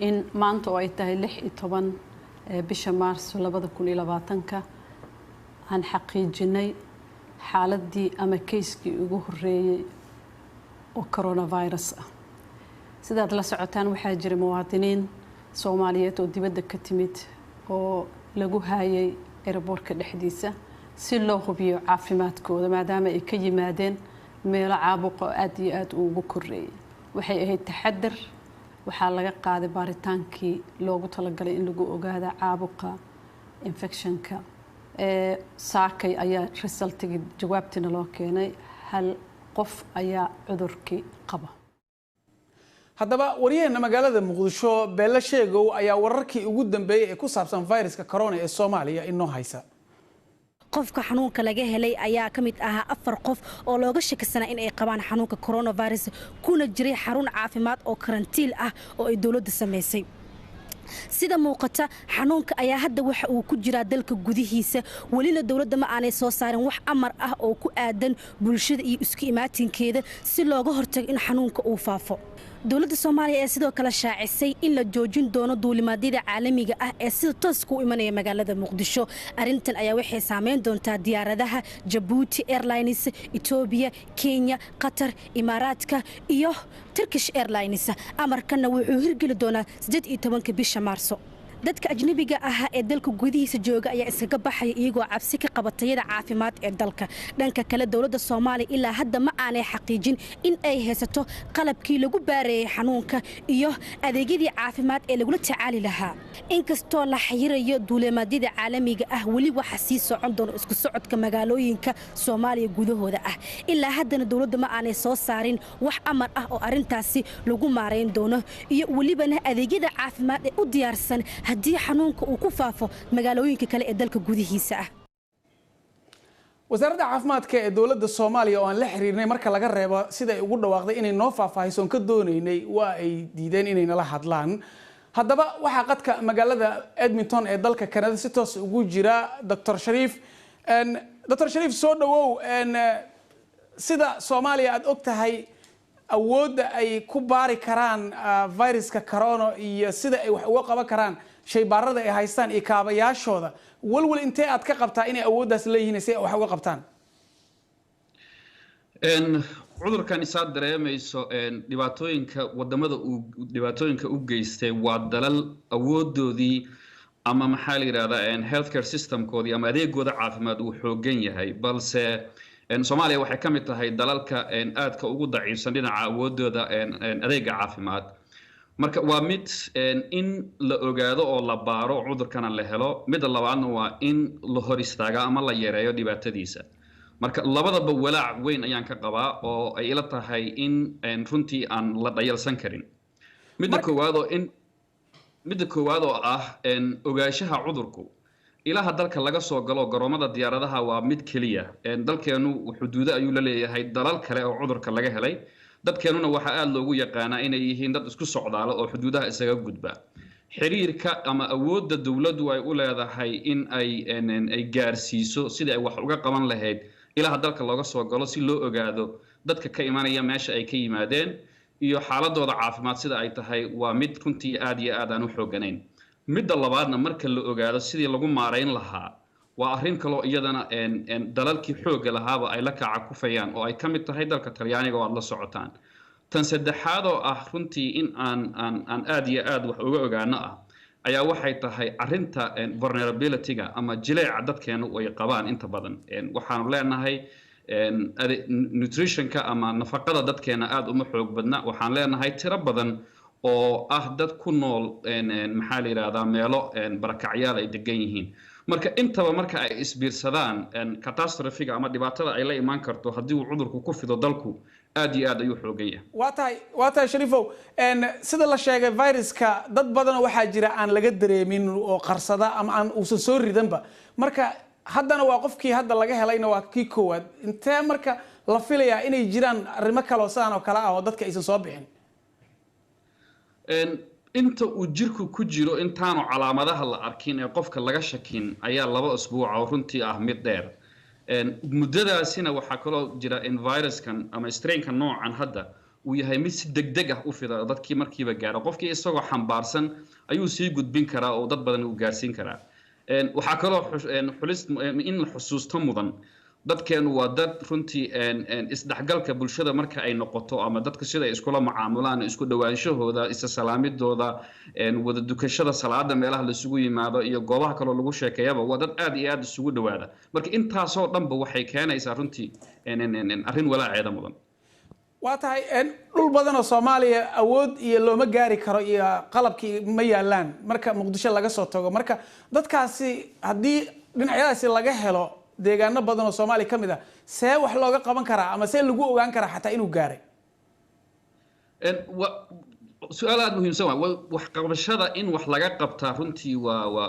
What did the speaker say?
In maanta oo ay tahay 16 bisha Maarso 2020-ka aan xaqiijinay xaaladii ama kayskii ugu horeeyey oo coronavirus ah. Sidaad la socotaan, waxaa jira muwaadiniin Soomaaliyeed oo dibadda ka timid oo lagu haayay airportka dhexdiisa si loo hubiyo caafimaadkooda, maadaama ay ka yimaadeen meelo caabuqa oo aada iyo aada ugu koreeyay. Waxay ahayd taxadar. Waxaa laga qaaday baaritaankii loogu talagalay in lagu ogaada caabuqa infectionka. Saakay ayaa resultigii, jawaabtiina loo keenay. Hal qof ayaa cudurkii qaba. Haddaba, waryaheena magaalada Muqdisho, Beelle Sheegow, ayaa wararkii ugu dambeeyey ee ku saabsan viruska corona ee Soomaaliya inoo haysa. Qofka xanuunka laga helay ayaa ka mid ahaa afar qof oo looga shakisanaa in ay qabaan xanuunka coronavirus, kuna jiray xarun caafimaad oo karantiil ah oo ay dowladda samaysay. Sida muuqata, xanuunka ayaa hadda waxa uu ku jiraa dalka gudihiisa. Welina dowladda ma aanay soo saarin wax amar ah oo ku aadan bulshada iyo isku imaatinkeeda si looga hortago in xanuunka uu faafo. Dowladda Soomaaliya ayaa sidoo kale shaacisay in la joojin doono duulimaadyada caalamiga ah ee sida tooska u imanaya magaalada Muqdisho. Arrintan ayaa waxay saameyn doontaa diyaaradaha Jabuuti Airlines, Etoobiya, Kenya, Qatar, Imaaraadka iyo Turkish Airlines. Amarkanna wuxuu hirgeli doonaa 18-ka bisha Maarso. Dadka ajnabiga ahaa ee dalka gudihiisa jooga ayaa iskaga baxaya iyagoo cabsi ka qaba tayada caafimaad ee dalka. Dhanka kale, dowladda Soomaaliya ilaa hadda ma aanay xaqiijin in ay haysato qalabkii lagu baareeyay xanuunka iyo adeegyadii caafimaad ee lagula tacaali lahaa. Inkastoo la xayirayo duulimaadyada caalamiga ah, weli waxa sii socon doona isku socodka magaalooyinka Soomaaliya gudahooda ah. Ilaa haddana dowladda ma aanay soo saarin wax amar ah oo arrintaasi lagu maarayn doono iyo welibana adeegyada caafimaad ee u diyaarsan haddii xanuunka uu ku faafo magaalooyinka kale ee dalka gudihiisa ah. Wasaaradda caafimaadka ee dowladda Soomaaliya oo aan la xiriirnay, marka laga reebo sida ay ugu dhawaaqday inay noo faahfaahiso oon ka doonaynay, waa ay diideen inay nala hadlaan. Haddaba, waxaa qadka magaalada Edmonton ee dalka Canada si toos ugu jira Dr Shariif. Dr Shariif, soo dhawow. Sida Soomaaliya aada og tahay awoodda ay ku baari karaan viruska corona iyo sida ay wax uga qaban karaan shaybaarada ay haystaan iyo kaabayaashooda, walwal intee aad ka qabtaa inay awooddaas leeyihiin si ay wax uga qabtaan? Cudurkan isaad dareemayso, dhibaatooyinka wadamada uu dhibaatooyinka u geystay waa dalal awoodoodii ama, maxaa la yidhahdaa, healthcare systemkoodii ama adeegooda caafimaad uu xoogan yahay. Balse Soomaaliya waxay ka mid tahay dalalka aadka ugu daciifsan dhinaca awoodooda adeega caafimaad. Marka waa mid in la ogaado oo la baaro cudurkana la helo, midda labaadna waa in la hor istaaga ama la yareeyo dhibaatadiisa. Marka labadaba walaac weyn ayaan ka qabaa oo ay ila tahay in runtii aan la dhayalsan karin. Midda koowaad oo ah ogaanshaha cudurku, ilaha dalka laga soo galo garoomada diyaaradaha waa mid keliya. Dalkeenu xuduudo ayuu la leeyahay dalal kale oo cudurka laga helay. Dadkeenuna waxaa aada loogu yaqaanaa inay yihiin dad isku socdaala oo xuduudaha isaga gudba. Xiriirka ama awoodda dowladdu ay u leedahay in ay gaarsiiso sidii ay wax uga qaban lahayd ilaha dalka looga soo galo si loo ogaado dadka ka imanaya, meesha ay ka yimaadeen iyo xaaladooda caafimaad sida ay tahay, waa mid runtii aada iyo aad aan u xooganayn. Midda labaadna, marka la ogaado, sidii lagu maarayn lahaa waa arrin kaloo iyadana dalalkii xoogga lahaaba ay la kaca kufayaan, oo ay ka mid tahay dalka Talyaaniga oo aad la socotaan. Tan saddexaad oo ah runtii in aan aad iyo aad wax uga ogaano ah ayaa waxay tahay arrinta vulnerability-ga ama jileeca dadkeenu ay qabaan. Inta badan waxaanu leenahay nutritionka ama nafaqada dadkeena aada uma xoog badna. Waxaan leenahay tiro badan oo ah dad ku nool, maxaa la yidhahdaa, meelo barakacyaal ay degan yihiin. Marka intaba marka ay isbiirsadaan, catastrophiga ama dhibaatada ay la imaan karto haddii uu cudurku ku fido dalku aad iyo aad ayuu xoogan yahay. Waa tahay, Shariifow. Sida la sheegay, viruska dad badanoo waxaa jira aan laga dareemin oo qarsada ama aan uusan soo ridanba. Marka haddana waa qofkii hadda laga helayna waa kii koowaad. Intee marka la filayaa inay jiraan arrimo kale oo sidaan oo kale ah oo dadka aysan soo bixin? Inta uu jirku ku jiro, intaanu calaamadaha la arkin ee qofka laga shakin ayaa 2 usbuuca oo runtii ah mid dheer. Muddadaasina waxaa kaloo jira in viruskan ama strainka noocan hadda Uu yahay mid si degdeg ah u fida, dadkii markiiba gaaro. Qofkii isagoo xambaarsan ayuu sii gudbin karaa oo dad badan uu gaarsiin karaa. Waxaa kaloo xulis in la xusuusto mudan, dadkeenu waa dad runtii isdhexgalka bulshada marka ay noqoto ama dadka sida ay iskula mucaamulaan, isku dhawaanshahooda, isa salaamidooda, wada dukashada salaada, meelaha laisugu yimaado iyo goobaha kaloo lagu sheekeeyaba, waa dad aad iyo aad isugu dhawaada. Marka intaasoo dhanba waxay keenaysaa runtii arrin walaaceeda mudan. Waa tahay, dhul badan oo Soomaaliya awood iyo looma gaari karo iyo qalabkii ma yaalaan marka Muqdisho laga soo tago. Marka dadkaasi haddii dhinacyadaasi laga helo deegaano badan oo Soomaaliya ka mid ah, see wax looga qaban karaa ama see lagu ogaan karaa xataa inuu gaaray? Su-aal aada muhiimsan waa wax qabashada in wax laga qabtaa runtii waa